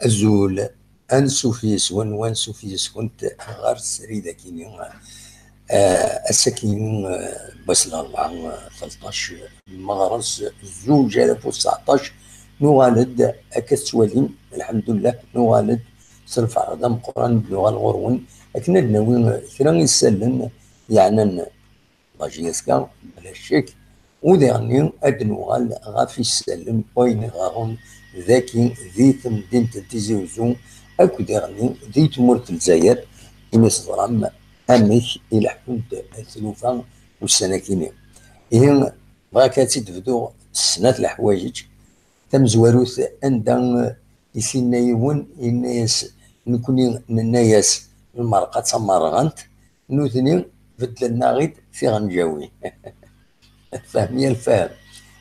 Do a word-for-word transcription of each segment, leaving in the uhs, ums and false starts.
Azul, ansuf yes-wen, wansuf yes-kent ɣer srid akini. Ah, ass-akini, ah, n wass n larebɛa, ah, tleṭṭac n meɣres zuǧ alaf u tseɛṭac, nuɣal-d, akka tettwalim, lḥemdullah, nuɣal-d s lferḥ d ameqqran, d-nuɣal ɣur-wen akken ad d-nawi kra n yisallen yeɛnan la J S K, bla ccek, u diɣenni ad d-nuɣal ɣef yisallen n wayen iɣerrun dagi di temdint n Tizi Uzzu, akk diɣenni di tmurt n Lezzayer, imi teẓram amek i leḥkunt tlufa ussan-akini. Ihi, bɣiɣ kan ad tt-id-bduɣ s snat leḥwayeǧ. Tamezwarut, anda i s-yenna yiwen, yenna-yas, nekni nenna-yas lmerqa d tamerɣant, nutni beddlen-aɣ-id tiɣenǧawin. Fhem ya lfahem.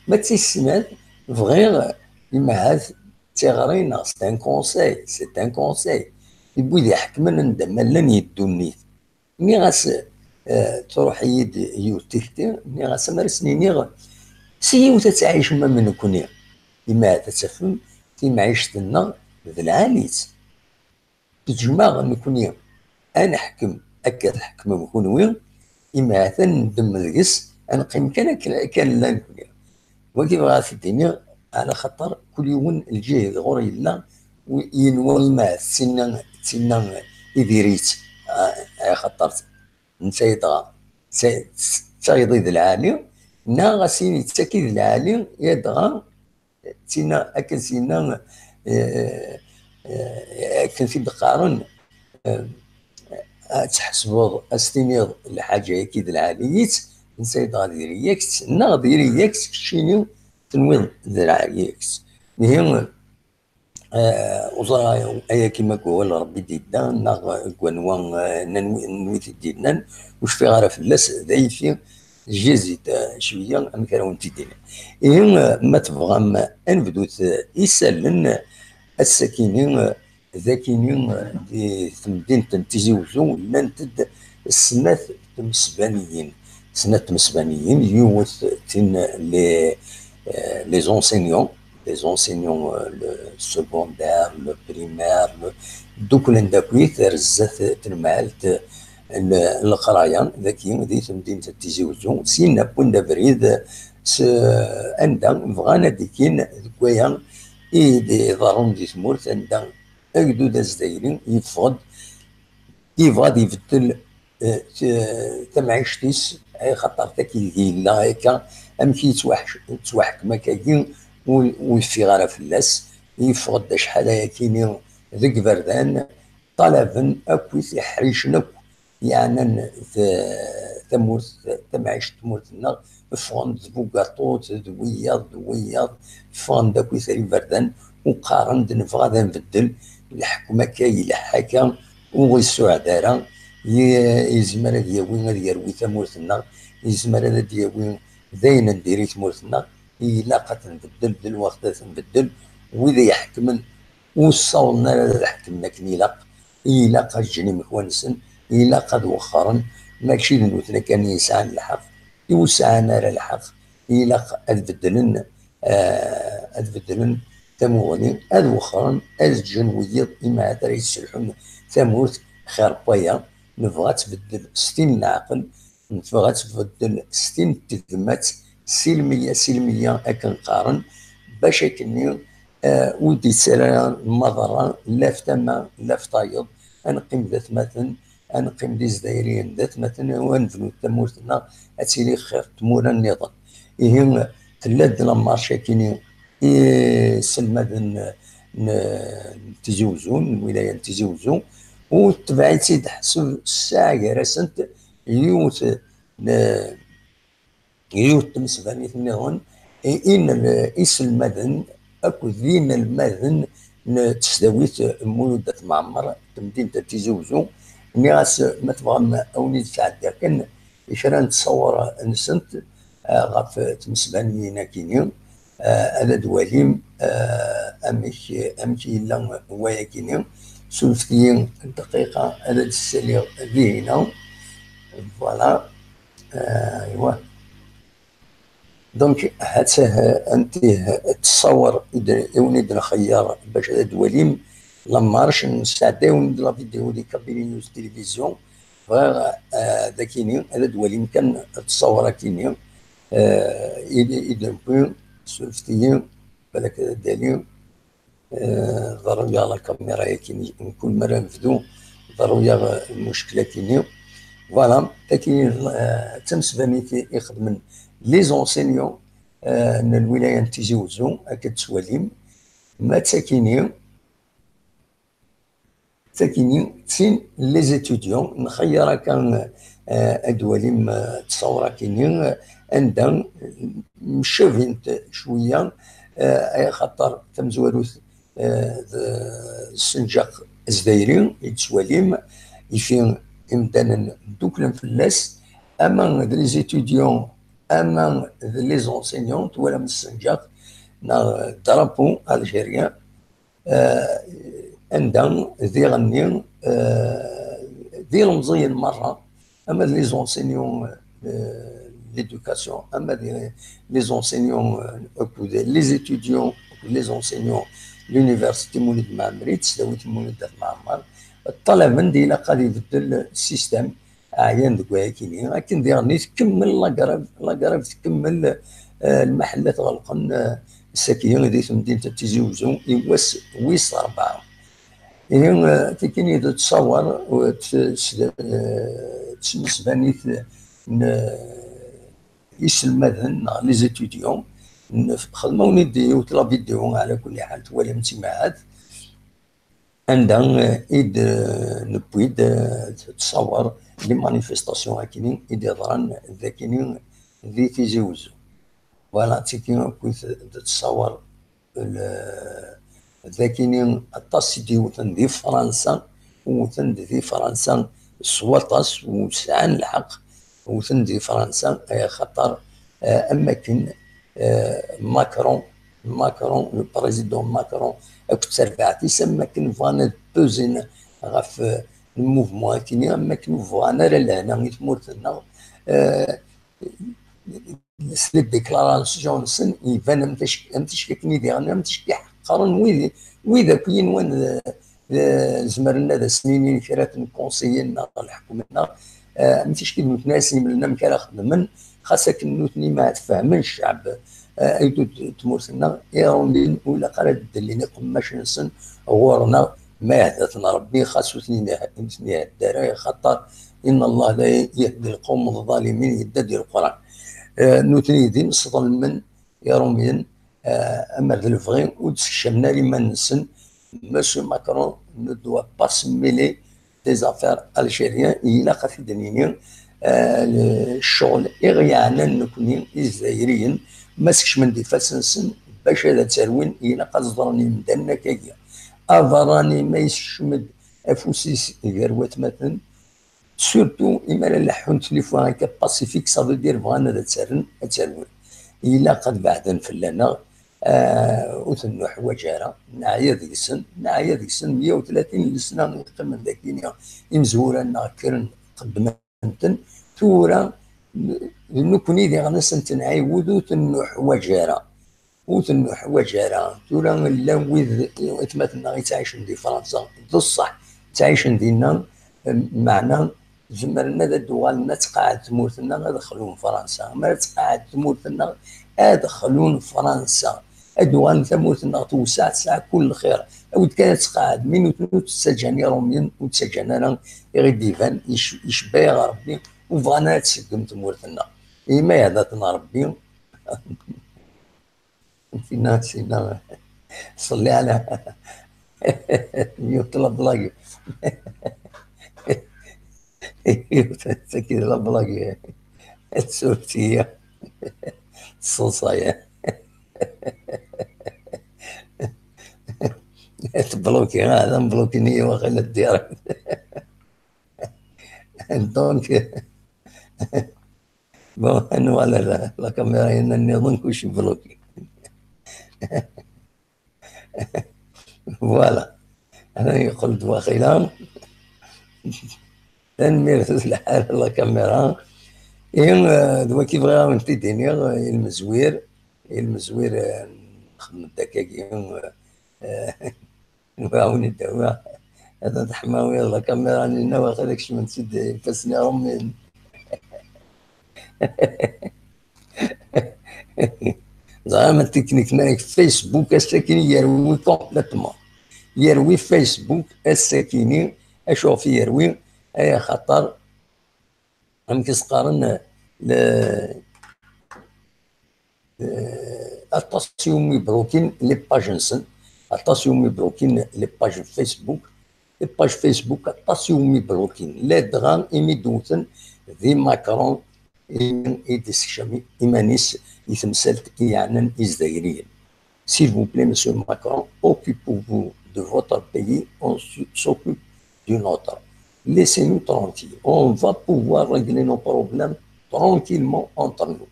Ma d tis snat, bɣiɣ, imahat d tiɣri neɣ c'est un conseil, c'est un conseil i wid iḥekmen anda ma llan yeddunit. Nniɣ-as, eh, truḥ-iyi-d yiwet tikti, nniɣ-as, amar as-niniɣ, s yiwet ad tɛicem am nekni, imahat ad tafem timɛict-nneɣ d lɛali-tt. Tejmeɣ nekni ad neḥkem akka tḥekmem kunwi, imahat ad neddem deg-s, ad neqqim kan akken, akken nella nekni. Wagi bɣiɣ ad t-id-iniɣ, ɛla xaṭer kul yiwen lǧihed ɣur yella, u-, yenwa imahat d tinna, d tinna i diri-tt, a-, axaṭer netta yedɣa d ta-, d tayeḍ i d lɛali, neɣ ɣas ini d tagi d lɛali, yedɣa d tinna akken s-yenna, eh, eh, akken t-id-qqaren, eh, ad tḥesbeḍ, ad s-tiniḍ lḥaǧa-agi d lɛali-tt, netta yedɣa diri-yak-tt, neɣ diri-yak-tt keččini tenwiḍ d lɛali-yak-tt. Ihi, eh, ur ẓriɣ ayagi ma deg wawal n Ṛebbi i d-yedda, neɣ deg wanwa, eh, n anwi, n anwi t-id-yennan, ur cfiɣ ara fell-as, d ayeffi, j'hésite, eh, cwiya, amek ara wen-t-id-iniɣ. Ihi, eh, ma tebɣam, eh, ad nebdut, eh, isallen, eh, ass-akini, eh, dagini, eh, di temdint n Tizi Uzzu, llant-d snat tmesbaniyin. Snat tmesbaniyin, yiwet tin les, eh, les enseignants, les enseignants, eh, le secondaire, le primaire, le, dduklen d akkit ar zdat tnemhalt n, n leqraya, dagi di temdint n Tizi Uzzu, syin wwin-d abrid s anda bɣan ad d-ikkin deg waya i d-iḍerrun di tmurt, anda agdud azdayri yeffeɣ-d, yebɣa ad ibeddel, eh, t-, tamɛict-is, axaṭer tagi deg yella akka, amek i yettwaḥ-, yettwaḥkem akkagi, ur, ur yeffiɣ ara fell-as, yeffeɣ-d acḥal ayakini deg iberdan, ṭalaben akk i t-iḥricen akk, yeɛnan t-, tamurt, tamɛict n tmurt-nneɣ, ffɣen-d d bugaṭut, d wiyaḍ, d wiyaḍ, ffɣen-d akk i iberdan, u qqaren-d, nebɣa ad nbeddel, leḥkem akka, ileḥḥa akka, ur ɣ-yessuɛed ara, ye-, yezmer ad yawi, ad yerwi tamurt-nneɣ, yezmer ad d-yawi d ayen n diri tmurt-nneɣ, ilaq ad t-nbeddel, d lweqt ad t-nbeddel, wid i iḥekmen ur ssawḍen ara ad ḥekmen akken ilaq, ilaq ad ǧǧen imekwa-nsen, ilaq ad wexxren, mačči d nutni kan i yesɛan lḥeqq, i ur sɛan ara lḥeqq, ilaq ad beddlen, eh, ad beddlen tamuɣli, ad wexxren, ad ǧǧen wiyiḍ imahat ara yesselḥun tamurt. Xir n waya, nebɣa ad tbeddel s tin n leɛqel, nebɣa ad tbeddel s tin n tegmat, silmiya, silmiya akken qqaren, bac akkenni, eh, ur d-yettarra lmaḍerra la f tama, la f tayeḍ, ad neqqim d atmaten, ad neqqim d izdayriyen d atmaten, u ad nebnu tamurt-nneɣ ad tili xir n tmura nniḍen. Ihi, tella-d la marche akkenni i iselmaden n, n Tizi Uzzu, n lwilaya n Tizi Uzzu, u tetbeɛ-itt-id ḥseb ssaɛa gar-asent yiwet n, yiwet n tmesbanit nniḍen, i, i n-, iselmaden akked d inelmaden n tesdawit Mulud At Mɛemmer, temdint n Tizi Uzzu. Nniɣ-as, ma tebɣam, a wen-id-sɛeddiɣ kan kra n ttṣawur-nsent, eh, ɣef tmesbaniyin-agi-nni, eh, ad d-twalim, eh, amek, amek yella wayagi-nni. Surfet-iyi dqiqa, ad d-ssaliɣ dihina. Voilà. Eh, aywa. Donc, ha-tt-ah, anti, ttṣawer i d-, i wen-id-nxeyyer bac ad d-twalim la marche, nesɛedda-wen-d la vidéo di Kabylie News Télévision. Bɣiɣ, eh, d akini, ad d-twalim kan ttṣawer akini, eh, i d-, i d-newwi, surfet-iyi, balak ad d-ali. Eh, ḍerru-yaɣ la caméra-yagi, mkul mi ara nebdu, ḍerru-yaɣ, eh, lmuckel-agi-nni. Voilà, tagi, eh, d tamesbanit i ixedmen les enseignants, eh, n lwilaya n Tizi Uzzu, akken tettwalim. Ma d tagi-nni, tagi-nni, d tin les étudiants, nxeyyer akka, eh, ad d-twalim, eh, ttṣawra-agi-nni, eh, anda mcabint cwiya, eh, axaṭer tamezwarut eh, d ssenǧaq azdayri i yettwalim, ifi imdanen dduklen fell-as, ama d les étudiants, ama d les enseignants, twalam ssenǧaq neɣ drapeau algérien, eh, anda d iɣenni, eh, d ilemẓiyen merra, ama d les enseignants, euh, de l'éducation, ama d les enseignants, euh, akked les étudiants, akked les enseignants de l'université Mulud Mɛemmri, tesdawit Mulud At Mɛemmer, ṭṭalaben-d ilaq ad ibeddel système, ɛyan deg wayakini, akken diɣen i tkemmel la grève, la grève tkemmel, euh, lmaḥellat ɣelqen, euh, saki di temdint n Tizi Uzzu i wass wis rebɛa. Ihi, eh, tikini d ttṣawar, eh, tt-, s-, eh, d tmesbanit n, eh, iselmaden neɣ les étudiants. N-, xedmeɣ-wen-id yiwet la vidéo, ɛla kulli ḥal, twalam-tt imaɛad. Anda, eh, i d-, eh, newwi-d, eh, ttṣawar les manifestations akini i d-yeḍran d akini di Tizi Uzzu. Voilà, tigi akkit d ttṣawar. Le-, d akini aṭas i d-yewten di Fransa, wten-d di Fransa s waṭas, u sɛan lḥeqq, wten-d di Fransa, eh, xaṭer, eh, am akken, eh, Macron, Macron, le président Macron, akked terbaɛt-is, am akken bɣan ad peuzin ɣef, eh, le mouvement akini, am akken ur bɣan ara lehna i tmurt-nneɣ, eh, s les déclarations-nsen, iban am tic-, am ticki akken i d-iɣenni, am ticki ḥeqqren wid, wid akk yenwan d, d, zemren ad asen-inin kra n conseillers-nneɣ, leḥkem-nneɣ, eh, am ticki d nutni ara s-yemlen amek ara xedmen, xas akken nutni ma ad fehmen ccɛeb, eh, ay d tmurt-nneɣ, iṛumyen ur ilaq ara ad d-llin iqemmacen-nsen ɣur-neɣ, ma ihda-ten Ṛebbi, xas ur ten-, ur ten-ihedda ara, axaṭer إن الله لا يهدي القوم الظالمين, yedda di Leqran. Eh, nutni d imseḍelmen, Iṛumyen, eh, amer d lebɣi, ur d-ssekcamen ara iman-nsen. Monsieur Macron ne doit pas se mêler des affaires algériennes, ilaq ad t-id-nini, eh, ccɣel i ɣ-yeɛnan nekni Izzayriyen, ma skecmen-d ifassen-nsen bac ad tt-rwin, ilaq ad ẓren yimdanen akkagi. Aberrani ma yessekcem-d afus-is gar watmaten, surtout imi ara leḥḥun tlifa akka pacifique, ça veut dire bɣan ad tt-rren, ad tt-rwin. Ilaq ad beɛden fell-aneɣ, ah, ur ten-nuḥwaǧ ara, neɛya deg-sen, neɛya deg-sen, meyya u tlatin n lesna i yeqqimen dagi, imezwura-nneɣ kkren, qeddmen-ten, tura d nekkni diɣen ad sen-nɛiwed, ur ten-nuḥwaǧ ara. Ur ten-nuḥwaǧ ara. Tura llan wid, atmaten-nneɣ yettɛicen di Fransa, d ṣṣeḥ, ttɛicen dinna, meɛna zemren ad d-uɣalen ad tqeɛɛed tmurt-nneɣ, ad xlun Fransa. Mi ara tqeɛɛed tmurt-nneɣ, ad xlun Fransa. Ad d-uɣalen tamurt-nneɣ tewseɛ, tesɛa kul lxir. Awi-d kan ad tqeɛɛed, mi nutni ur tt-ttaǧǧan Iṛumyen, ur ttaǧǧan ara iɣ-id-iban, yec-, yecba-yaɣ Ṛebbi, ur bɣan ara ad tseggem tmurt-nneɣ. Imi ihda-ten Ṛebbi, Sina, sina. Ṣelli ɛla. Yiwet la blague. Yiwet, tagi d la blague. Tsuref-iyi. Tṣeḍṣa-ya. Tbloki, ah, ad mbloki-ni waqila direct. Donc, bon, anwa la, la, la caméra-ya nniḍen, kullec bloqué. Voilà. Ana yeqqel-d waqila. Tanemmirt s lḥal, la caméra. Ihi, eh, d wagi bɣiɣ ad wen-t-id-iniɣ, eh, ilmezwir, ilmezwir, eh, nxeddem-d akkagi, eh, eh, nɛawen-d awi, ad teḥmawiḍ la caméra-nni, waqila kecmen-tt-id ifassen iṛumyen. Ẓriɣ ma teknik ma Facebook ass-akini yerwi complètement. Yerwi Facebook ass-akini, acu ɣef yerwi? Ay axaṭer, amek i s-qqaren, le, eh, aṭas iwumi blokin les pages-nsen, aṭas iwumi blokin les pages Facebook, les pages Facebook aṭas iwumi blokin, ladɣa imi d-wten di Macron i d-issekcam iman-is i temsalt i yeɛnan Izedayriyen. S'il vous plaît, Monsieur Macron, occupez-vous de votre pays, on s-, s'occupe du nôtre. Laissez-nous tranquilles. On va pouvoir régler nos problèmes tranquillement entre nous.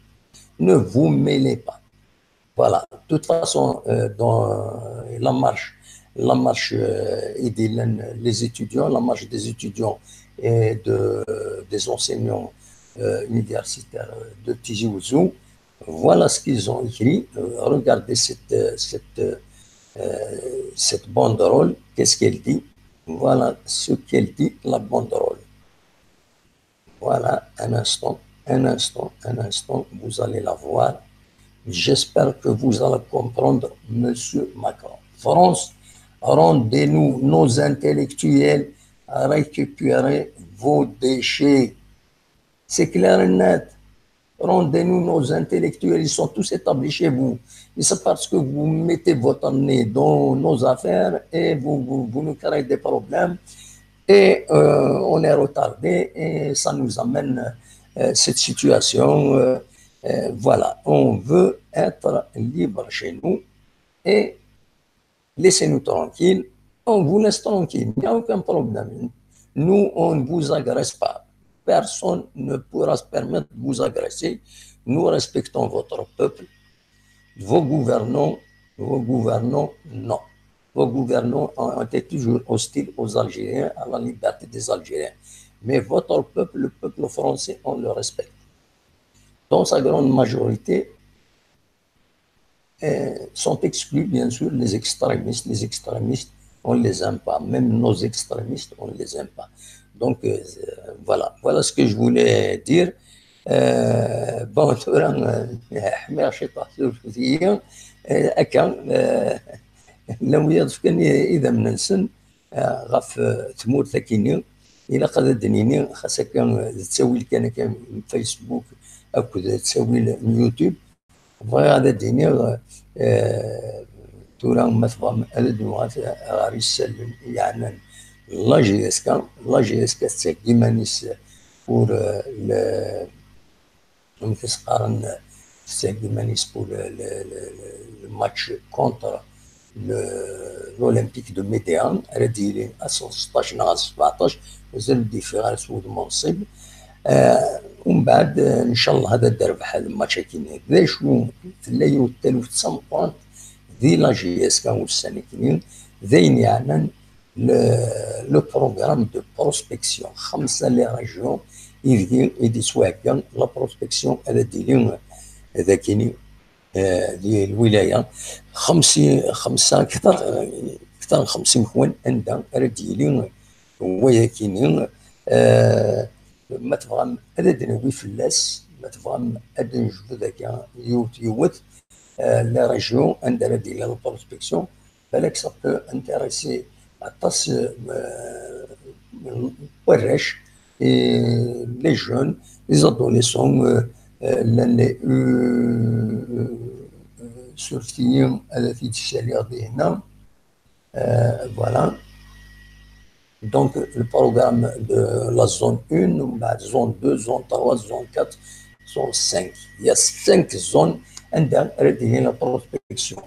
Ne vous mêlez pas. Voilà. De toute façon, euh, dans, euh, la marche, la marche, euh, i d-illan, les étudiants, la marche des étudiants et de, des enseignants, euh, universitaires de Tizi Ouzou, voilà ce qu'ils ont écrit. Euh, regardez cette, euh, cette, euh, cette banderole. Qu'est-ce qu'elle dit? Voilà ce qu'elle dit, la banderole. Voilà, un instant, un instant, un instant, vous allez la voir. J'espère que vous allez comprendre, Monsieur Macron. France, rendez-nous nos intellectuels, récupérez vos déchets. C'est clair et net. Rendez-nous nos intellectuels, ils sont tous établis chez vous. Mais c'est parce que vous mettez votre nez dans nos affaires et vous, vous, vous nous créez des problèmes. Et, euh, on est retardé et ça nous amène, euh, cette situation. Euh, euh, voilà, on veut être libre chez nous et laissez-nous tranquilles. On vous laisse tranquille. Il n'y a aucun problème. Nous, on ne vous agresse pas. Personne ne pourra se permettre de vous agresser. Nous respectons votre peuple. Vos gouvernants, vos gouvernants, non. Vos gouvernants ont été toujours hostiles aux Algériens, à la liberté des Algériens. Mais votre peuple, le peuple français, on le respecte. Dans sa grande majorité, euh, sont exclus, bien sûr, les extrémistes. Les extrémistes, on ne les aime pas. Même nos extrémistes, on ne les aime pas. Donc, euh, voilà. Voilà ce que je voulais dire. Euh, bon, tura, euh, ḥmiɣ ciṭuḥ turfut-iyi, euh, akka, euh, llan wiyaḍ fkan i-, idammen-nsen, euh, ɣef, euh, tmurt akini. Ilaq ad d-nini, xas akka, euh, d ttawil kan akka n Facebook akked ttawil n YouTube. Bɣiɣ ad d-iniɣ, eh, tura ma tebɣam ad d-nuɣal ɣer isallen yeɛnan la J S K. La J S K tettheggi iman-is pour, eh, le, amek i s-qqaren, tettheggi iman-is pour le, le, le, le, le match contre le, l'Olympique de Médéan, ara d-yilin ass n seṭṭac neɣ ass n sebɛeṭṭac, mazal ur d-yeffiɣ ara s wudem unṣib. Eh, umbeɛd, eh, ncallah ad d-terbeḥ lmatch-agi-nni. D acu, tella yiwet taluft d tameqqrant di la J S K ussan-agi-nni, d ayen yeɛnan le, le programme de prospection. Xemsa les régions ideg i d-yettwahegga la prospection, ad d-tili dagi-nni, eh, di lwilaya. Xemsi-, xemsa, kter, kter n xemsin kwan anda ara d-yili wayagi-nni. Eh, ma tebɣam ad d-nawi fell-as, ma tebɣam ad d-nejbed akka yiwet yiwet, eh, les régions anda ara d-yili la prospection, balak ça peut intéresser aṭas, euh, warrac, et les jeunes, les adolescents, euh, euh, llan, euh, euh, surfet-iyi ad t-id-ssaliɣ dinna. Euh, voilà. Donc, le programme de la zone un, la zone deux, zone trois, zone quatre, zone cinq. Il y a cinq zones anda ara d-tili la prospection.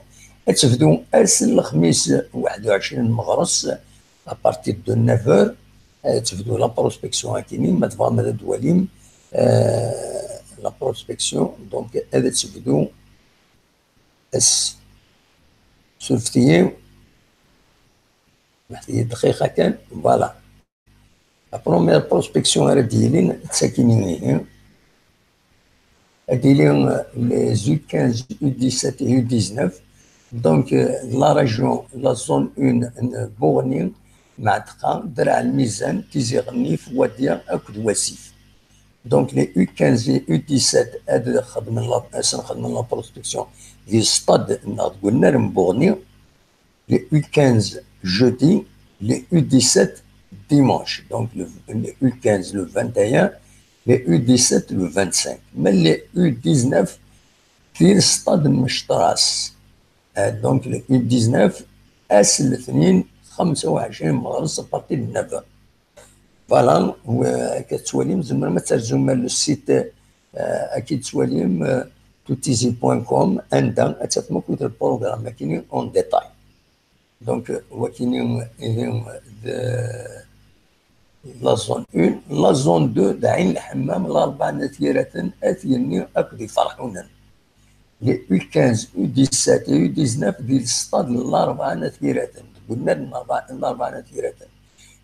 Ad tebdu ass n lexmis waḥed u ɛecrin meɣres, à partir de neuf heures, ad tebdu la prospection akini, ma tebɣam ad twalim, euh, la prospection, donc, ad tebdu ass. Surfet-iyi. Waḥed-iyi dqiqa kan, voilà. La première prospection ara d-yilin, d tagi-nni ihi. ad d-tili les U quinze, U dix-sept et U dix-neuf. Donc, euh, la région, la zone un n Buɣni, Mɛetqa, Draɛ Lmizan, Tizi Ɣennif, Wadiɛ akked Wasif. Donc, les U quinze et U dix-sept ad xedmen la, ad sen-xedmen la prospection di stade neɣ deg unnar n Buɣni. Les U quinze jeudi, les U dix-sept dimanche. Donc, le, les U quinze le vingt et un, les U dix-sept le vingt-cinq. Mais les U dix-neuf, di stade n Mectras. Euh, donc, les U dix-neuf, ass n letnin, xemsa u ɛecrin meɣres, à partir de neuf heures. Voilà, euh, akka tettwalim, tzemrem ad terzum ar le site, euh, akka tettwalim, euh, tutizi point com, anda ad tafem akk le programme akini en détail. Donc, euh, wakini, euh, de la zone un, la zone deux, d Ɛin Lḥemmam, Larebɛa n At Yiraten, At Yenni akked Iferḥunen. Les U quinze, U dix-sept et U dix-neuf di stade n Larebɛa n At Yiraten, deg unnar n Larebɛa n At Yiraten.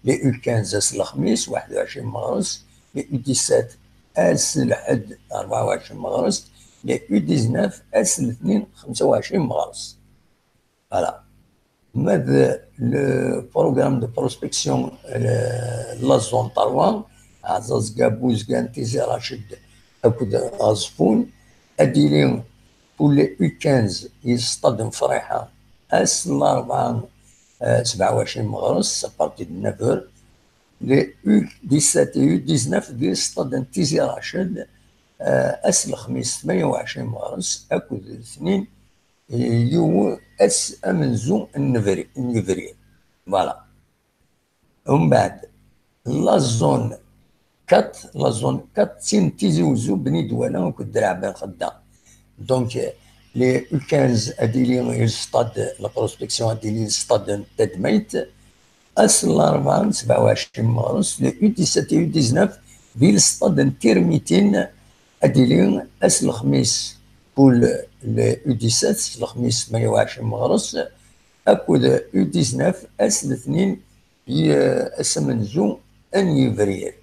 Les U quinze ass n lexmis, waḥed u ɛecrin meɣres, les U dix-sept ass n lḥedd, rebɛa u ɛecrin meɣres, les U dix-neuf ass n letnin, xemsa u ɛecrin meɣres. Voilà. Ma d le programme de prospection, euh, la zone trois, Ɛeẓẓaẓga, Buzgan, Tizi Raced akked Ɣezfun, ad d-yili pour les U quinze, di stade n Friḥa, ass n Larebɛa, euh, sebɛa u ɛecrin meɣres, à partir de neuf heures. Les U dix-sept et U dix-neuf di stade n Tizi Raced, euh, ass n lexmis, tmanya u ɛecrin meɣres, akked letnin, yiwen ass amenzu n yebri-, n yebrir. Voilà. Umbeɛd, la zone quatre, la zone quatre, d tin n Tizi Uzzu, Bni Dwala akked Draɛ Ben Xedda. Donc, les U quinze ad d-tili di stade, la prospection ad d-tili di stade n Tadmayt, ass n Larebɛa, sebɛa u ɛecrin meɣres, les U dix-sept et U dix-neuf di stade n Tirmitin, ad d-tili ass n lexmis pour les U dix-sept, lexmis tmanya u ɛecrin meɣres, akked U dix-neuf ass n letnin, ass amenzu n yebrir.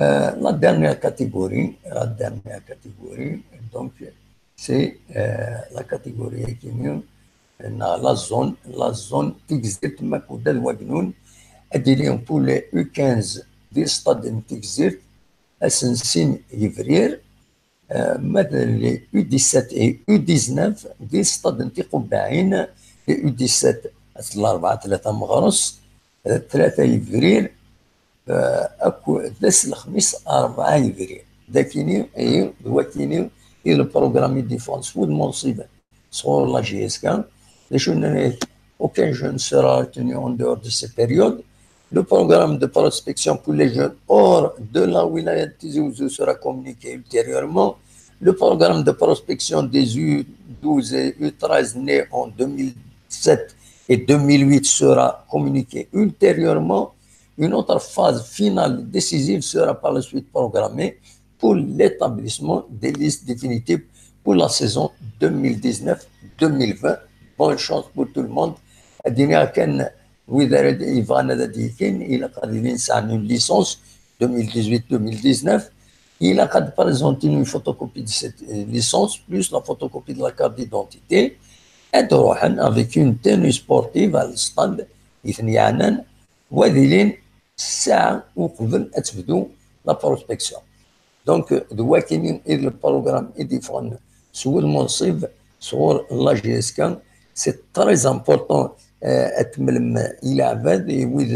Euh, la dernière catégorie, la dernière catégorie, donc, c'est, euh, la catégorie akini, neɣ la zone, la zone Tigzirt, Makuda d Wagnun, ad d-tili pour les U quinze di stade n Tigzirt, ass n sin yebrir, euh, ma d les U dix-sept et U dix-neuf di stade n Tiqubbaɛin, les U dix-sept ass n Larebɛa, tlata meɣres, euh, tlata yebrir, euh, akked ass n lexmis, rebɛa yebrir. D akini, ihi, d wakini i le programme i d-yeffɣen s wudem unṣib sɣur la J S K. D acu nnan, aucun jeune ne sera retenu en dehors de ces périodes. Le programme de prospection pour les jeunes hors de la wilaya de Tizi Ouzou sera communiqué ultérieurement. Le programme de prospection des U douze et U treize nés en deux mille sept et deux mille huit sera communiqué ultérieurement. Une autre phase finale décisive sera par la suite programmée pour l'établissement des listes définitives pour la saison deux mille dix-neuf deux mille vingt. Bonne chance pour tout le monde. Ad d-iniɣ kan, wid ara d-, yebɣan ad d-yekkin, ilaq ad ilin sɛan une licence deux mille dix-huit deux mille dix-neuf. Ilaq ad présenter une photocopie de cette, euh, licence, plus la photocopie de la carte d'identité. Ad ruḥen avec une tenue sportive à le stand i ten-yeɛnan, wa ad ilin ssaɛa uqbel ad tebdu la prospection. Donc, d wakini i d le programme i d-yeffɣen s wudem unṣib sɣur la J S K. C'est très important, euh, ad temmlem i leɛbad, i wid,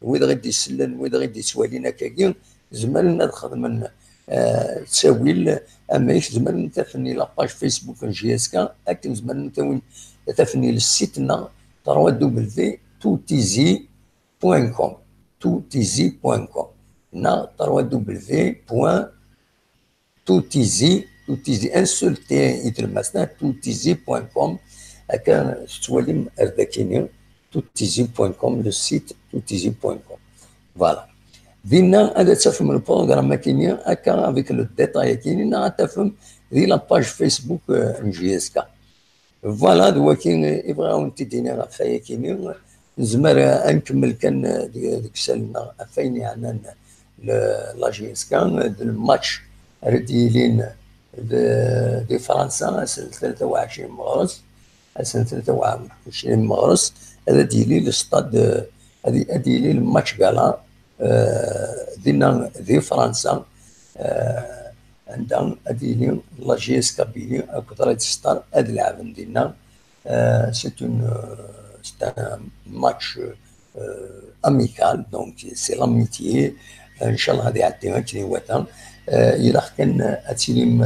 wid ɣ-i d-isellen, wid ɣ-i d-ittwalin akkagi, zemren ad xedmen, euh, ttawil, amek zemren ad tafen i la page Facebook n J S K, akken zemren ad tawin, ad tafen i le site-nneɣ, trois W tutizi point com, tutizi point com, neɣ trois W point tutizi, tutizi, un seul T i tlemmast, tutizi point com, akka tettwalim ar dakini, tutizi point com, le site tutizi point com. Voilà. Dinna ad tafem le programme akini, akka avec le détail akini, neɣ ad tafem di la page Facebook, euh, n J S K. Voilà, d waki i bɣiɣ ad wen-t-id-iniɣ ɣef wayakini. Nezmer ad nkemmel kan deg, deg usal-nneɣ ɣef wayen yeɛnan le, la J S K, d lmatch ara d-yilin d, di Fransa, ass n tlata u ɛecrin meɣres, ass n tlata u ɛecrin meɣres, ad d-yili le stade, ad, ad d-yili le match gala, euh, dinna di Fransa, euh, anda ad d-yili la J S Kabylie akked Red Star ad lɛaben dinna. Euh, c'est une, euh, c'est un match, euh, amical, donc c'est l'amitié. Euh, Inch'Allah, ad iɛeddi akken iwata. Euh, ilaq kan ad tilim,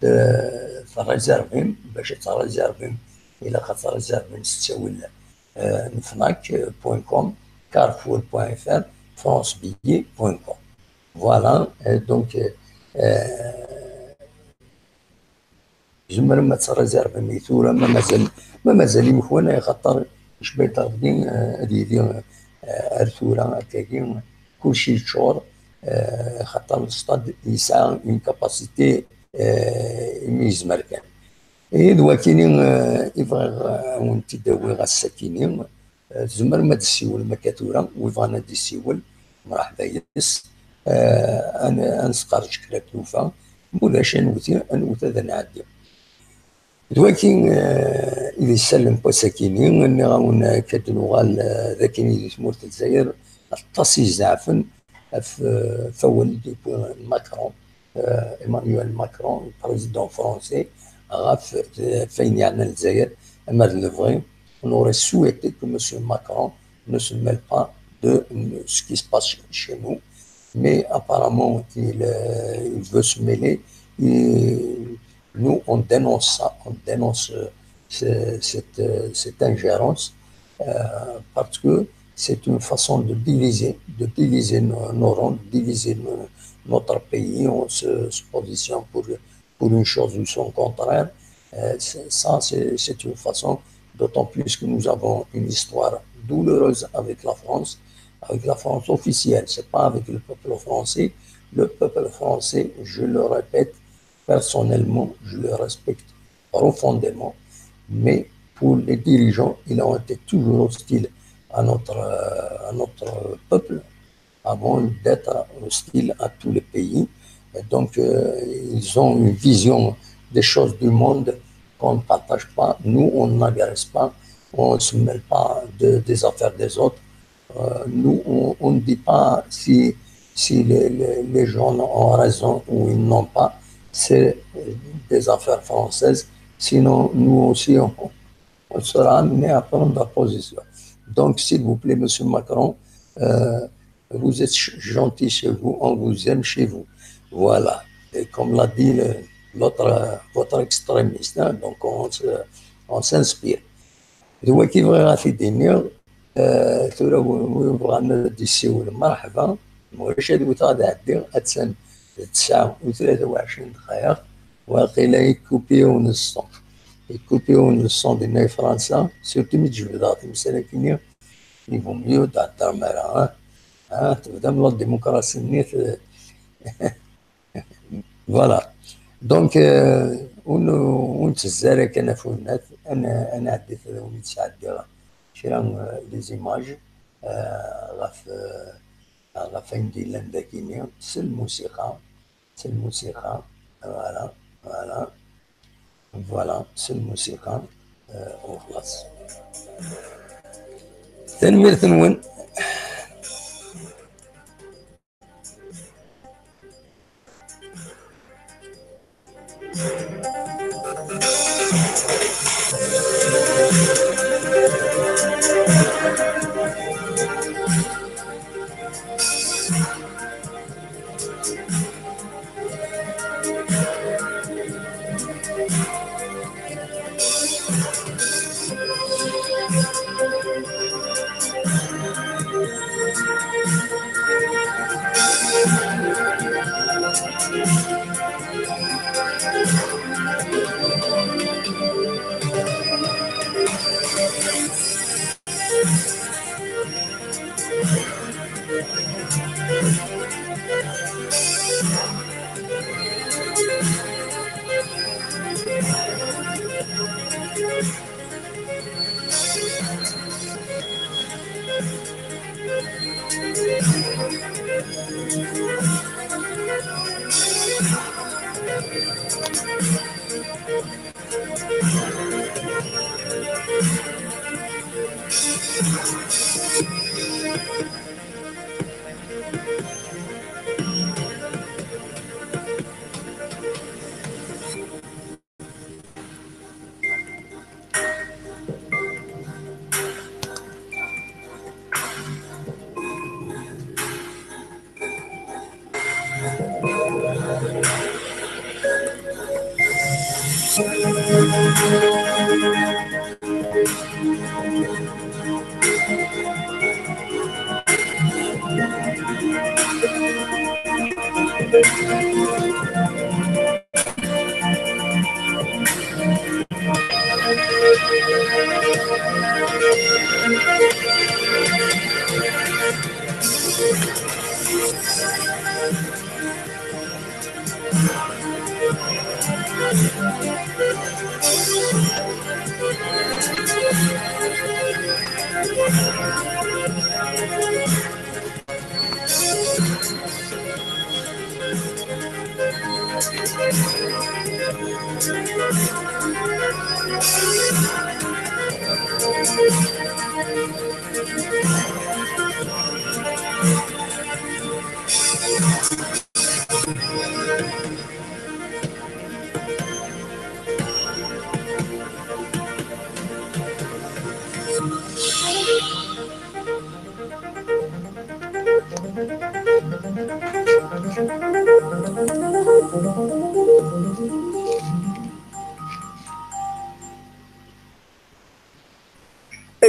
euh, tṛizervim, bac ad tṛizervim, ilaq ad tṛizervim s ttawil, euh, n fnac point com, carrefour point F R, francebillet point com. Voilà, euh, donc, euh, euh, tzemrem ad tṛizervem i tura, ma mazal, ma mazal imekwan, axaṭer ccbayṭer-nni, euh, ad yili, euh, ar tura akkagi, kulci yeččur, euh, axaṭer le stade yesɛa une capacité, euh, imi yezmer kan. Ihi d wakini, euh, i bɣiɣ, euh, ad wen-t-id-awiɣ ass-akini. Eh, tzemrem ad d-tessiwlem akka tura, wi bɣan ad d-yessiwel, mreḥba yes. Eh, ad n-, ad nesqerdec kra n tlufa, ma ulac ad nwet, ad nwet ad nɛeddi. D wagi, eh, i d isal n wass-akini, nniɣ-awen akka d-nuɣal, eh, d akken i di tmurt n Lezzayer, aṭas i izeɛfen ɣef, eh, ɣef wawal i d-yewwi Macron, eh, Emmanuel Macron, le président français, ɣef, eh, ɣef wayen yeɛnan Lezzayer, ama d lebɣi, on aurait souhaité que monsieur Macron ne se mêle pas de, euh, ce qui se passe chez nous. Mais apparemment, il, euh, il veut se mêler. Et nous, on dénonce ça, on dénonce, euh, ce, cette, euh, cette ingérence, euh, parce que c'est une façon de diviser, de diviser nos, nos rangs, de diviser nos, notre pays. On se, se positionne pour pour une chose ou son contraire. Euh, c'est, ça, c'est, c'est une façon, d'autant plus que nous avons une histoire douloureuse avec la France, avec la France officielle, c'est pas avec le peuple français. Le peuple français, je le répète, personnellement, je le respecte profondément, mais pour les dirigeants, ils ont été toujours hostiles à notre, euh, à notre peuple, avant d'être hostile à tous les pays. Et donc, euh, ils ont une vision des choses du monde qu'on ne partage pas. Nous, on n'agresse pas, on ne se mêle pas de, des affaires des autres. Euh, nous, on, on ne dit pas si, si les, les, les gens ont raison ou ils n'ont pas. C'est des affaires françaises. Sinon, nous aussi, on, on sera amené à prendre position. Donc, s'il vous plaît, monsieur Macron, euh, vous êtes ch-, gentil chez vous, on vous aime chez vous. Voilà. Et comme l'a dit le, l'autre, euh, votre extrémiste, hein, donc on se, on s'inspire. D wagi bɣiɣ ad t-id-iniɣ, euh, tura wi, wi bɣan ad d-yessiwel, merḥba, ma ulac ad wteɣ ad ɛeddiɣ, attan d tesɛa u tlata u ɛecrin dqayeq, waqila yekkupi yiwen n ṣṣenf. Yekkupi yiwen n ṣṣenf dinna i Fransa, surtout mi d-jebdeɣ timsal akkenni, il vaut mieux d-theddrem ara, ah, ah, tebdam la démocratie-nni, t-, voilà. Donc, euh, ur n-, ur nettezzi ara kan ɣef winnat, ad n-, ad nɛeddi tura, ur nettɛeddi kra, euh, des images, euh, ɣef, euh, ɣef wayen d-yellan dagini, s lmusiqa, s lmusiqa, voilà, voilà, voilà, s lmusiqa, euh, u xlaṣ. Tanemmirt-nwen.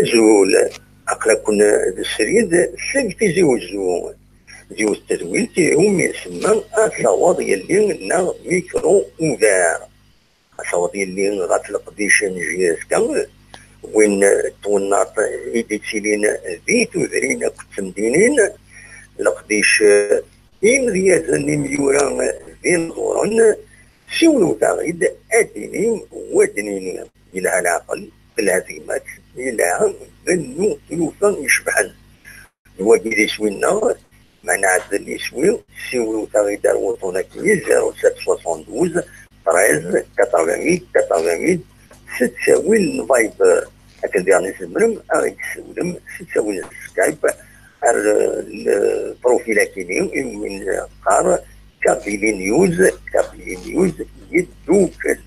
Azul, aql-aken d srid seg Tizi Wezzu. D yiwet n tedwilt umi isemma Ad taweḍ yelli neɣ Micro Ouvert. Ad taweḍ yelli ɣef leqdic n J S K, win n twennaḍt i d-ittilin di tudrin akked temdinin, leqdic imedyazen imyura d ineḍuren, siwlewt-aɣ-id ad d-nini, wa d-nini, yelha leɛqel, telha tegmat, yelha bennu tlufa icebḥen. D wagi d iswi-nneɣ, ma nɛeddel iswi, siwlewt-aɣ-id ar wuṭṭun-agi, zéro sept soixante-douze treize quatre-vingt-huit quatre-vingt-huit, s ttawil n Viber. Akken diɣen i tzemrem ad ɣ-d-tessiwlem s ttawil n Skype ar, eh, lprofil-agi-nni, i win neqqar Kabylie News, Kabylie News yeddukel.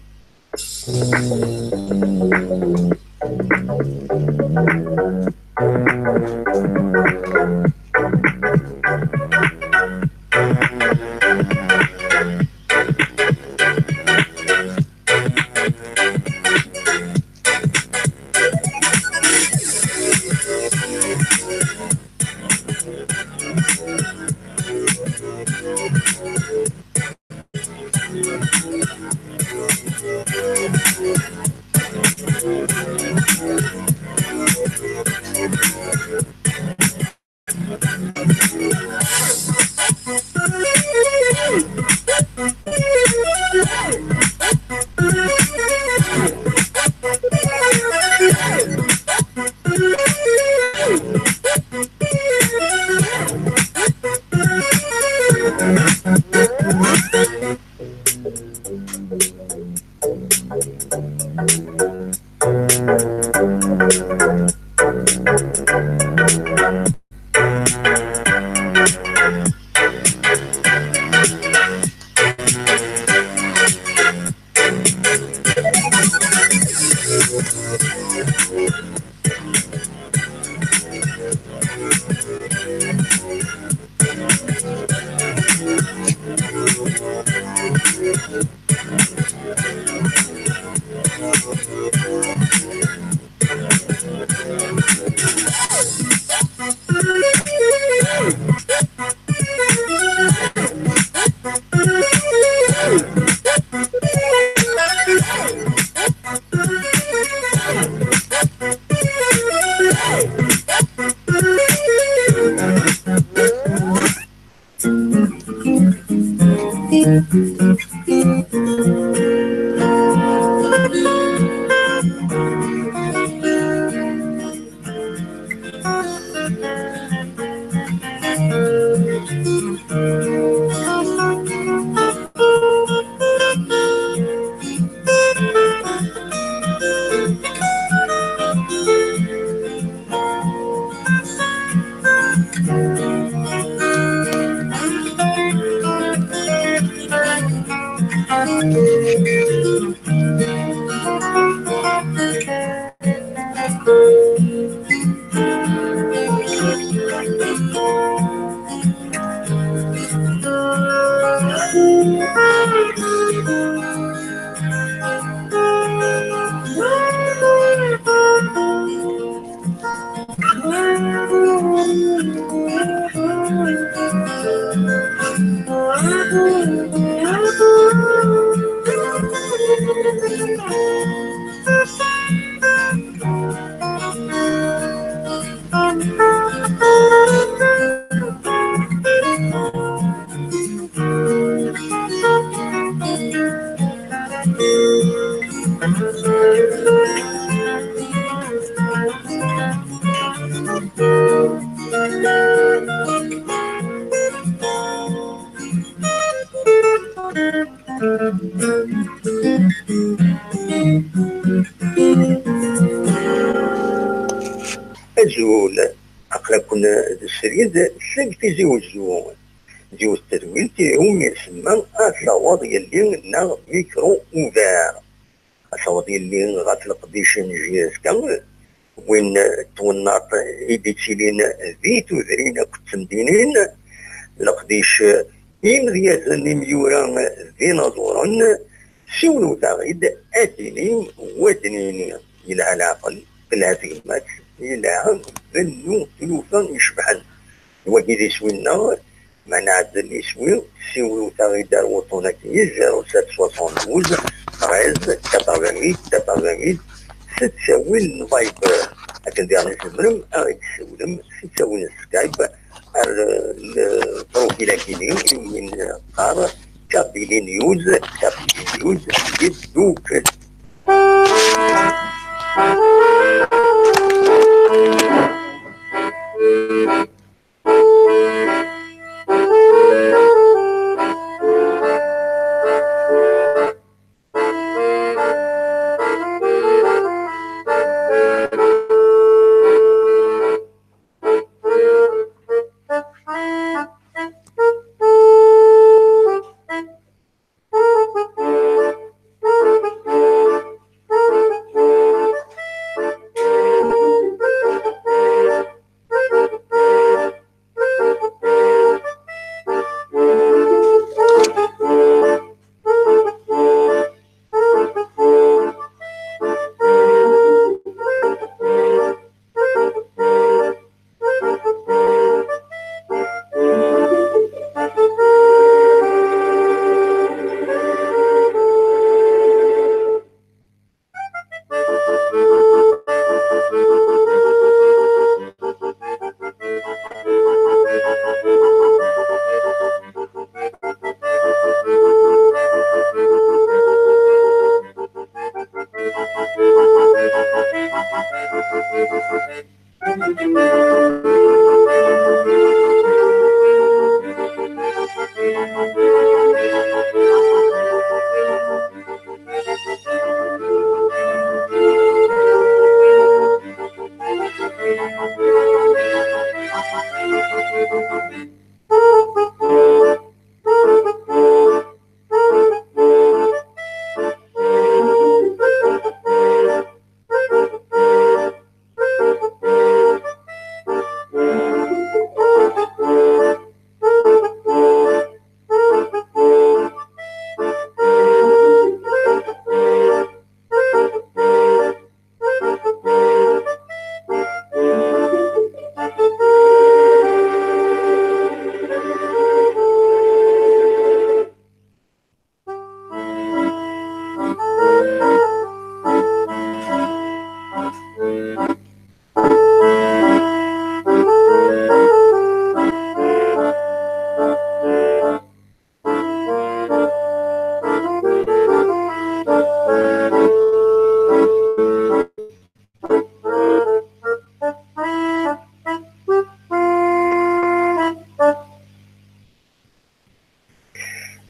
Azul, aql-aken d srid seg Tizi Wezzu. Yiwet tedwilt iwumi isemma Ad taweḍ yelli neɣ Micro Ouvert. Ad taweḍ yelli ɣef leqdic n J S K, win n twennaḍt i d-ittilin di tudrin akked temdinin, leqdic imedyazen, imyura d inaẓuren, siwlet-aɣ-id ad d-inim wa d-nini, yelha leɛqel, telha tegmat, yelha bennu tlufa icebḥen. D wagi d iswi-nneɣ, ma nɛeddel iswi, siwlet-aɣ-id ar wuṭṭun-agi, zéro sept soixante-douze treize quatre-vingt-huit quatre-vingt-huit, s ttawil n Viber. Akken diɣen i tzemrem ad ɣ-d-tessiwlem s ttawil n Skype ar, eh, lprofil-agi-nni, i win qqar Kabili News, Kabili News, yeddukel.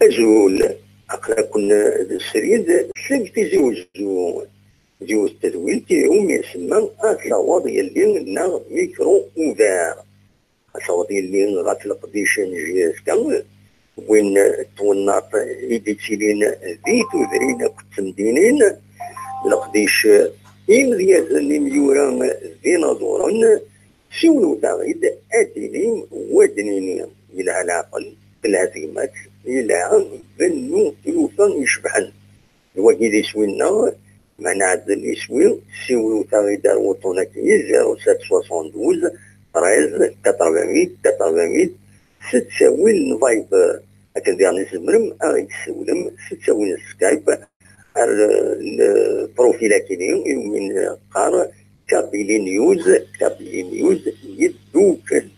Azul, aql-aken d srid seg Tizi Wezzu. Yiwet tedwilt iwumi isemma Ad taweḍ yelli neɣ Micro Ouvert. Ad taweḍ yelli ɣef leqdic n J S K, win n twennaḍt i d-ittilin di tudrin akked temdinin, leqdic imedyazen, imyura d inaẓuren, siwlet-aɣ-id ad d-inim wa d-nini, yelha leɛqel, telha tegmat, yelha bennu tlufa icebḥen. D wagi d iswi-nneɣ, ma nɛeddel iswi, siwlet-aɣ-id ar wuṭṭun-agi, zéro sept soixante-douze treize quatre-vingt-huit quatre-vingt-huit, s ttawil n Viber. Akken diɣen i tzemrem ad ɣ-d-tessiwlem s ttawil n Skype ar le profil akini iwumi neqqar Kabylie News, Kabylie News yeddukel.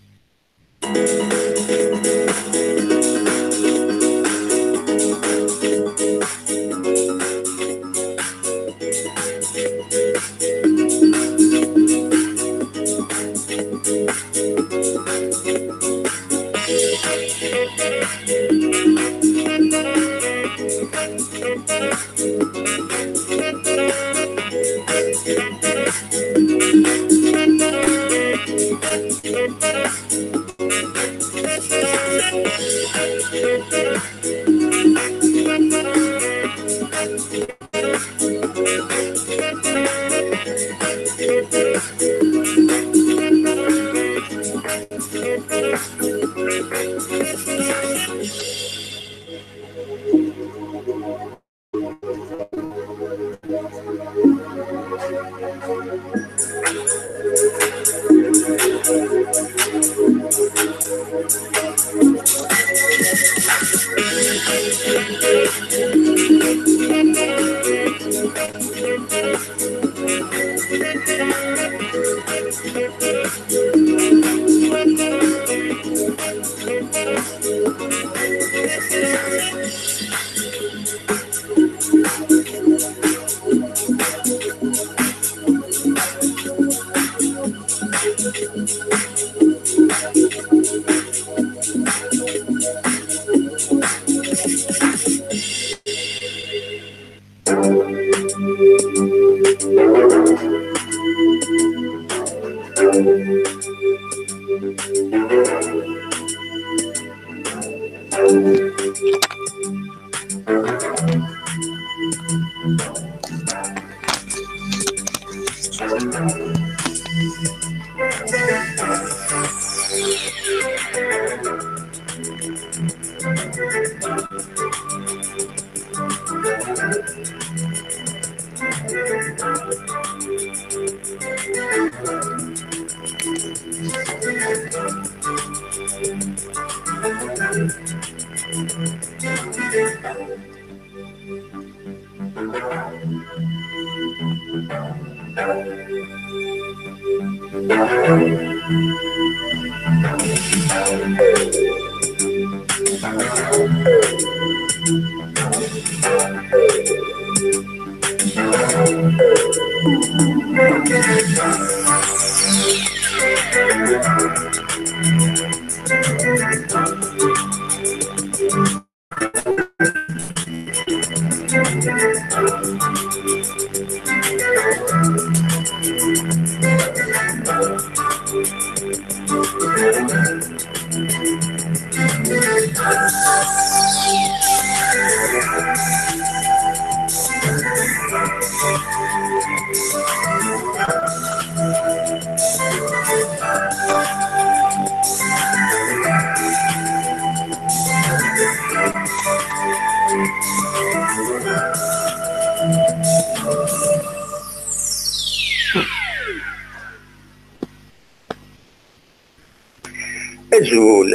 Azul,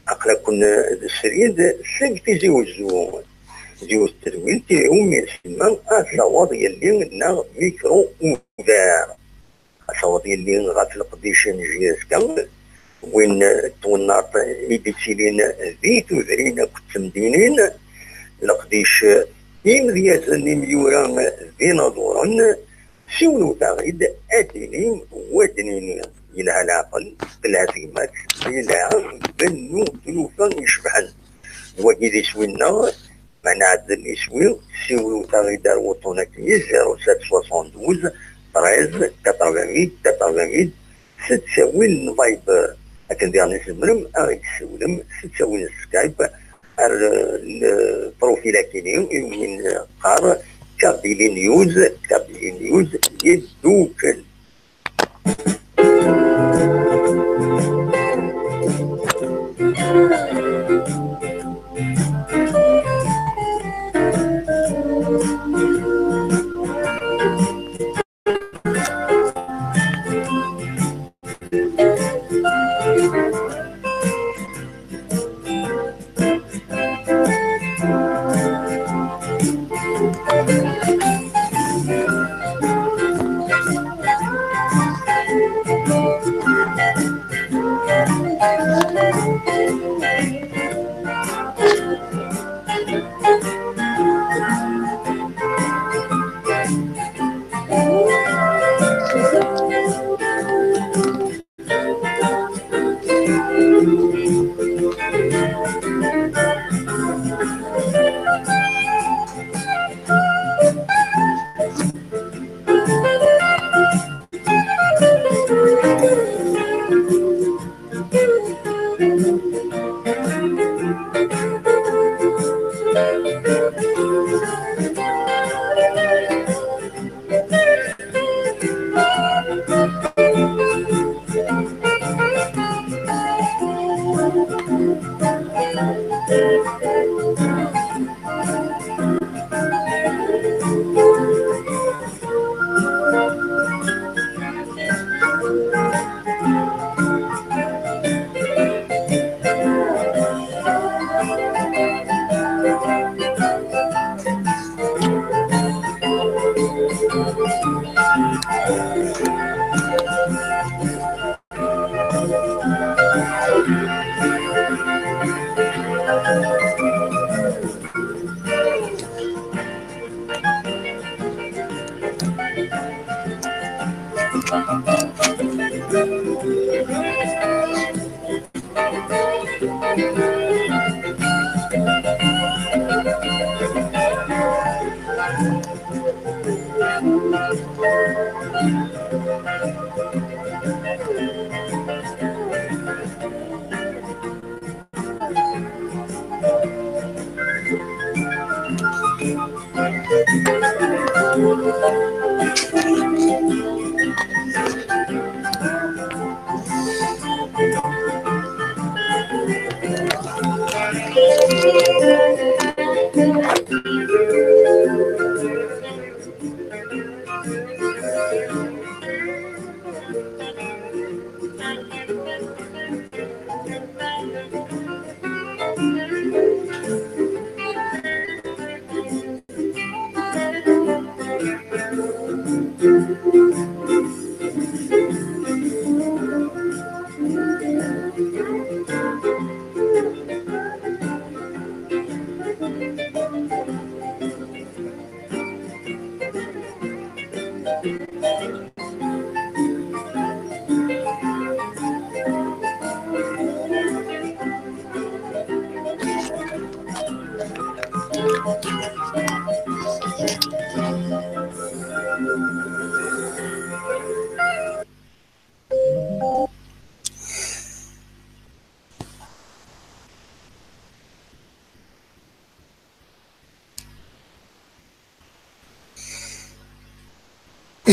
aql-aken d srid seg Tizi Wezzu. Yiwet n tedwilt iwumi nsemma Ad taweḍ yelli neɣ Micro Ouvert. Ad taweḍ yelli ɣef leqdic n J S K, win n twennaḍt i d-ittilin di tudrin akked temdinin, leqdic imedyazen imyura d inaḍuren, siwlet-aɣ-id ad d-inim, wa d-nini, yelha leɛqel, telha tegmat, yelha bennu tlufa icebḥen. D wagi d iswi-nneɣ, ma nɛeddel iswi, siwlet-aɣ-id ar wuṭṭun-agi, zéro sept soixante-douze treize quatre-vingt-huit quatre-vingt-huit, s ttawil n Viber. Akken diɣen i tzemrem ad ɣ-d-tessiwlem s ttawil n Skype ar, eh, le profil akini iwumi neqqar Kabylie News, Kabylie News yeddukel.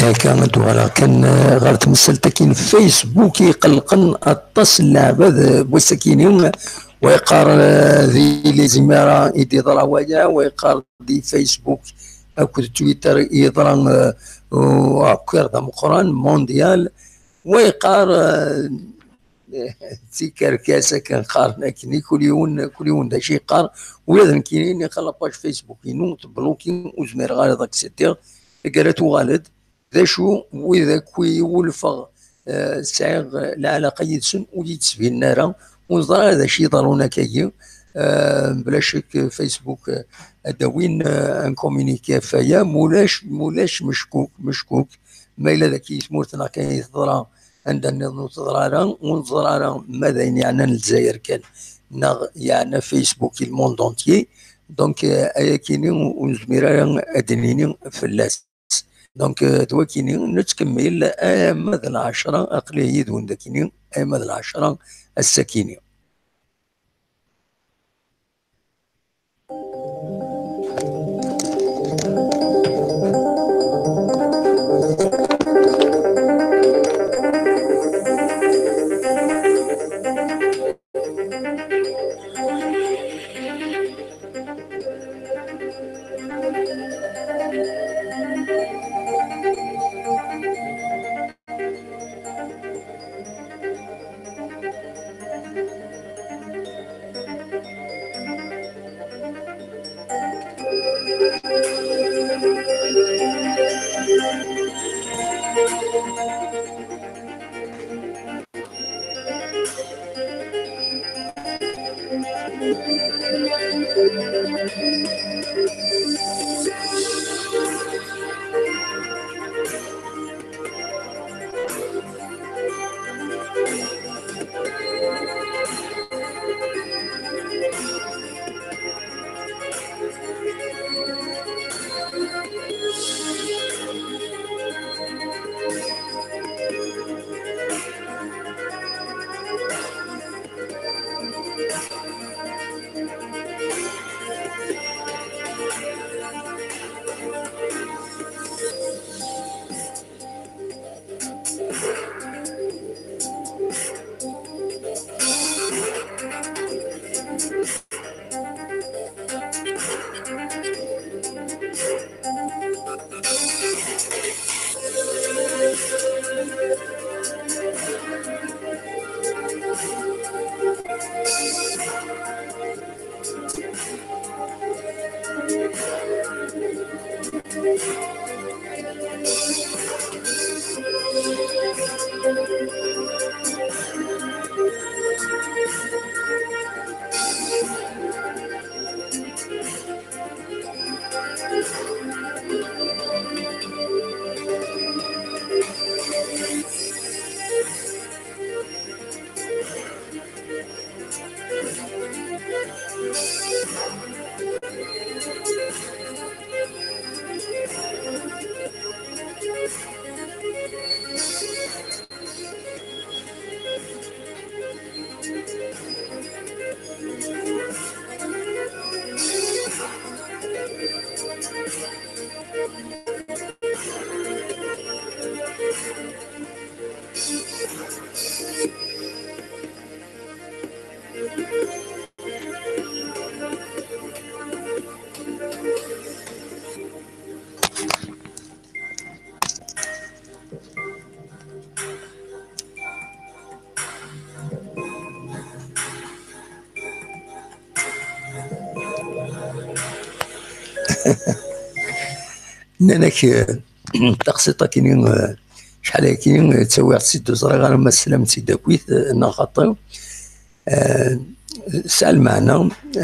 Akka ad d-uɣaleɣ kan, eh, ɣer temsalt-agi n Facebook iqellqen aṭas n leɛbad, eh, n wass-akini, wa yeqqar, eh, di les Émirats i d-yeḍra waya, wa yeqqar di Facebook akked Twitter i yeḍra, eh, u-, akwiṛ d ameqqran, mondial, wa yeqqar, eh, d tikerkas akken qqaren akkenni, kul yiwen, kul yiwen d acu yeqqar. Ula d nekkini, niqal la page Facebook-inu tebluki, ur zmireɣ ara ad aksediɣ. Taggara tuɣal-d, d acu, wid akk i wulfeɣ, eh, sɛiɣ, eh, lɛalaqa yid-sen, ur yi-d-ttbinen ara, ur neẓri ara d acu yeḍrun akkagi. Eh, bla ccek, Facebook, eh, ad d-awin, eh, un communiqué ɣef waya, mulac, mulac meckuk, meckuk, ma yella dagi i tmurt-nneɣ kan i teḍra, anda nniḍen ur teḍra ara, ur neẓri ara ma d ayen yeɛnan Lezzayer kan, neɣ yeɛna Facebook i le monde entier. Donc, euh, ayakini ur nezmir ara ad d-nini fell-as. Donc, euh, d wakini, nettkemmil, ama d lɛecṛa, aql-i yid-wen dakini, ama d lɛecṛa ass-akini. Nnan-ak, eh, taqsiṭ akini, eh, cḥal akini, eh, ttawiɣ-tt-id ur ẓriɣ ara ma teslam-tt-id akkit, eh, neɣ xaṭi. Eh, tesɛa lmeɛna,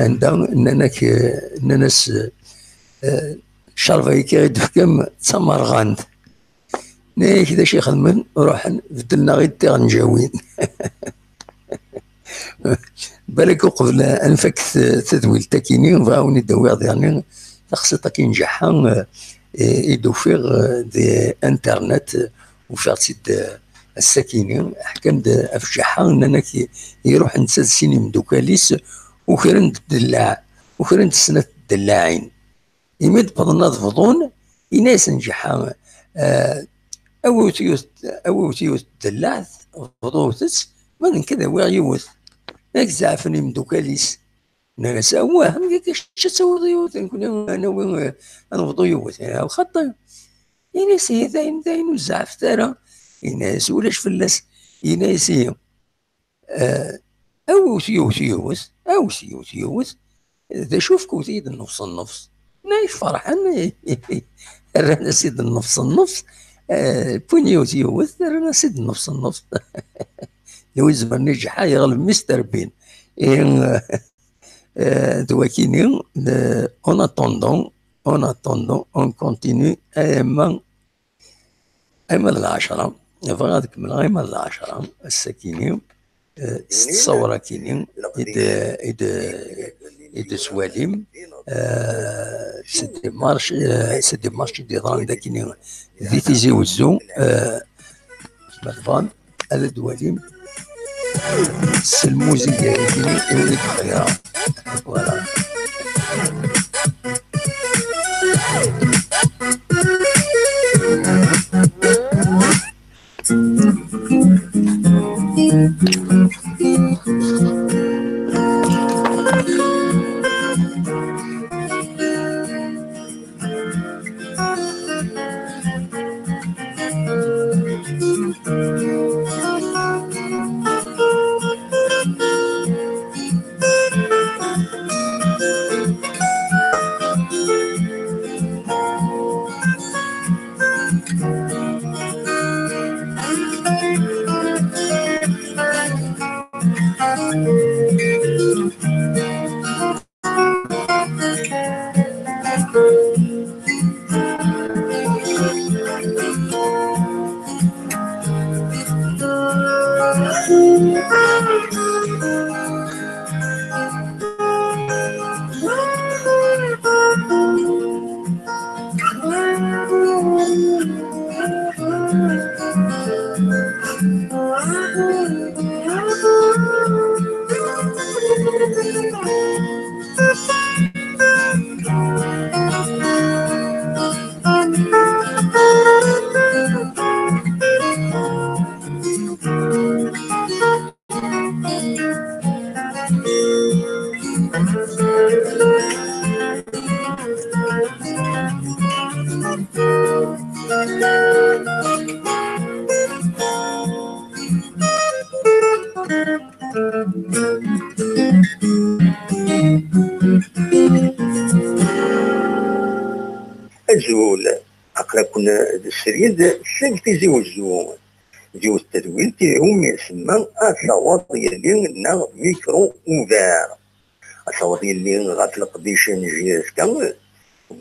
anda nnan-ak, eh, nnan-as, eh, ccerba-agi i d-tefkam d tamerɣant. Nnan-ak d acu i xedmen? Ruḥen beddlen-aɣ-id tiɣenǧawin. Balak uqbel ad nfak t-, tadwilt akini, bɣiɣ ad wen-id-awiɣ diɣen taqsiṭ akin n Ǧeḥḥa, eh, i d-ufiɣ, eh, di internet, eh, ufiɣ-tt-id, eh, ass-akini, ḥkan-d ɣef Ǧeḥḥa, nnan-ak i-, iruḥ netta d sin imdukal-is, ukren-d ddellaɛ, ukren-d snat ddellaɛin. Imi d-wwḍen ad bḍun, yenna-yasen Ǧeḥḥa, eh, awiwet yiwet, awiwet yiwet ddellaɛt, bḍuwet-tt, ma d nekk ad awiɣ yiwet. Ak zeɛfen imdukal-is. Nnan-as, awah, amek akka kečč ad tawiḍ yiwet, nekkni ad nawi, eh, ad nebḍu yiwet? Yenna, xaṭi. Yenna-as, ihi d ayen, d ayen ur zeɛfet ara. Yenna-as, ulac fell-as. Yenna-as, ihi, eh, awit yiwet yiwet, awit yiwet yiwet, d acu fkut-iyi-d nnefs nnefs. Nnan-ak ferḥen, rran-as-id nnefs nnefs, eh, wwin yiwet yiwet, rran-as-id nnefs nnefs. D wi izemren i Ǧeḥḥa yeɣleb Mister Bean. Ihi, eh, d wakini, eh, en attendant, en attendant, on continue, ayama, ayama d lɛecṛa, bɣiɣ ad kemmleɣ ayama d lɛecṛa, ass-akini, eh, s ttṣawra-kini, i d, i d, i d-twalim, eh, c'est des marches, eh, c'est des marches i d-yeḍran d akini di Tizi Wezzu, eh, ma tebɣam. Ad d-walim s lmuziga-agi i wid bɣiɣ. Voilà. Azul, aql-aken d srid seg Tizi Wezzu. Yiwet tedwilt iwumi isemma Ad taweḍ yelli neɣ Micro ouvert. Ad taweḍ yelli ɣef leqdic n J S K,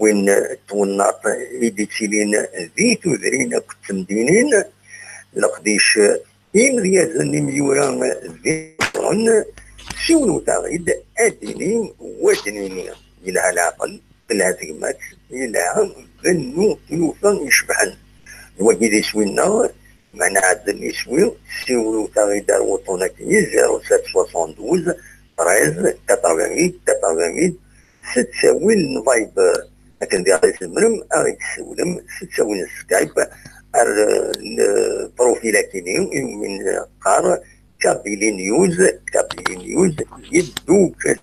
win n twennaḍt i d-ittilin di tudrin akked temdinin, leqdic imedyazen imyura d iẓuren, siwlet-aɣ-id ad d-nini, wa d-nini, yelha leɛqel, telha tegmat, yelha bennu tlufa icebḥen. D wagi d iswi-nneɣ, ma nɛeddel iswi, siwlet-aɣ-id ar wuṭṭun-agi, zéro sept soixante-douze treize quatre-vingt-huit quatre-vingt-huit, s ttawil n Viber. Akken diɣ tzemrem ad ɣ-d-tessiwlem s ttawil n Skype ar, eh, lprofil-agi-nni iwumi neqqar Kabylie News, Kabylie News yeddukel.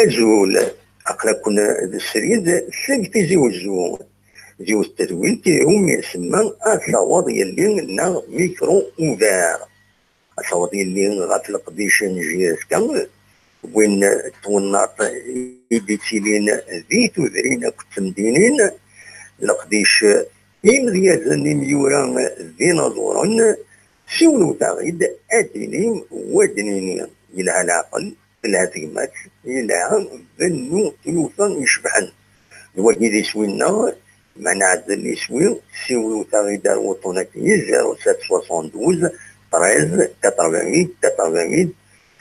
Azul, aql-aken d srid seg Tizi Wezzu. Yiwet n tedwilt iwumi isemma Ad taweḍ yelli neɣ Micro Ouvert. Ad taweḍ yelli ɣef leqdic n J S K, win n twennaḍt i d-ittilin di tudrin akked temdinin, leqdic imedyazen, imyura d inaẓuren, siwlet-aɣ-id ad d-tinim, wa d-nini, yelha leɛqel, telha tegmat, yelha bennu tlufa icebḥen. D wagi d iswi-nneɣ, ma nɛeddel iswi, siwlet-aɣ-id ar wuṭṭun-agi, zéro sept soixante-douze treize quatre-vingt-huit quatre-vingt-huit,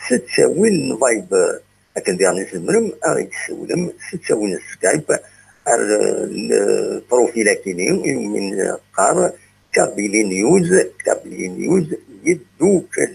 s ttawil n Viber. Akken diɣen i tzemrem ad ɣ-d-tessiwlem s ttawil n Skype ar, eh, lprofil-agi-ni iwumi neqqar Kabylie News, Kabylie News yeddukel.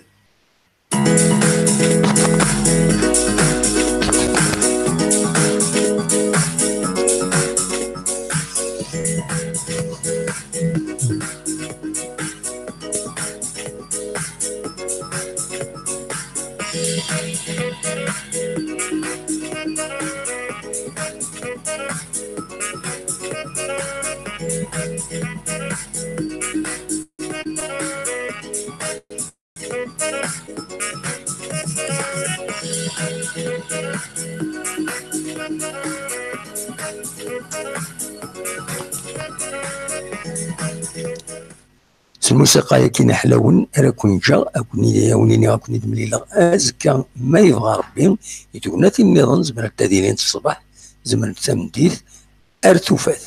S lmusiqa-yagi n Iḥlawen ara ken-ǧǧeɣ, ad ken-, ad wen-iniɣ ad ken-id-mlileɣ azekka, ma yebɣa Rebbi, i tegnatin nniḍen zemrent ad ilint ṣṣbeḥ, zemrent tameddit, ar tufat.